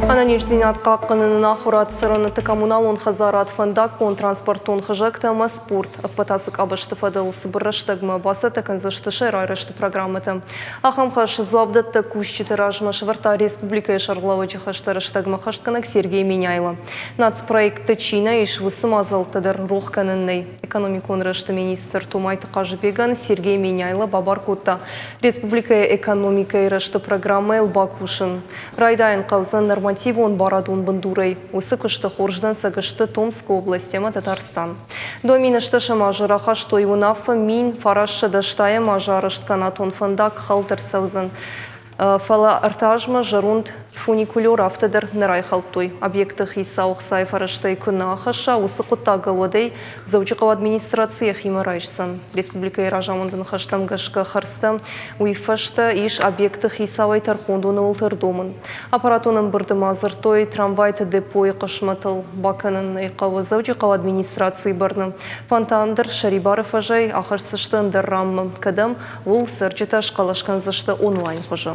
Ӕнӕниздзинад хъахъхъӕныны ахуырад, цӕрӕнуӕтты коммуналон хӕдзарад, фӕндаггон транспортон хызӕгтӕ ӕмӕ спорт ӕппӕт ацы къабӕзты фӕдыл цыбыр рӕстӕгмӕ бацӕттӕ кӕндзысты сӕ райрӕзты программӕтӕ. Ахӕм хӕс дзуапдӕттӕг кусджыты размӕ сӕвӕрдта республикӕйы сӕргълӕууӕджы хӕстӕ рӕстӕгмӕ хӕстгӕнӕг Сергей Меняйло. Нацпроектты чи нӕ ис, уыцы мадзӕлттӕ дӕр рох кӕнын нӕй. Экономикон рӕзты министр Томайты Хъазыбегӕн Сергей Меняйло бабар кодта республикӕйы экономикӕйы рӕзты программӕйыл бакусын. Райдайын хъӕудзӕн нормативон барадон бындурӕй. Уыцы куысты хорз дӕнцӕг сты Томскы область ӕмӕ Татарстан. Домины стӕсӕм азы рахастой уынаффӕ 1980 азы арӕзт канатон фӕндаг хӕлд ӕрцӕудзӕн. Фӕлӕ ӕртӕ азмӕ зӕронд фуникулер афтӕ дӕр нӕ райхӕлдтой. Объекты хицау ӕхцайы фӕрӕзтӕй куы нӕ ахӕсса, уыцы хъуыддагыл уӕд ӕй Дзӕуджыхъӕуы администраци йӕхимӕ райсдзӕн. Республикӕйы разамынды ныхӕстӕм гӕсгӕ хӕрдзтӕ уый фӕстӕ ис объекты хицауӕй тӕрхондоны уылты ӕрдомын. Аппаратон ӕмбырды ма дзырдтой трамвайты депойы хъысмӕтыл. Бакӕнын ӕй хъӕуы Дзӕуджыхъӕуы администрацийы бӕрны. Фонтан дӕр сӕрибары фӕзӕй ахӕсдзысты ӕндӕр ранмӕ, кӕдӕм, ууыл цӕрджытӕ схъӕлӕс кӕндзысты онлайн хуызы.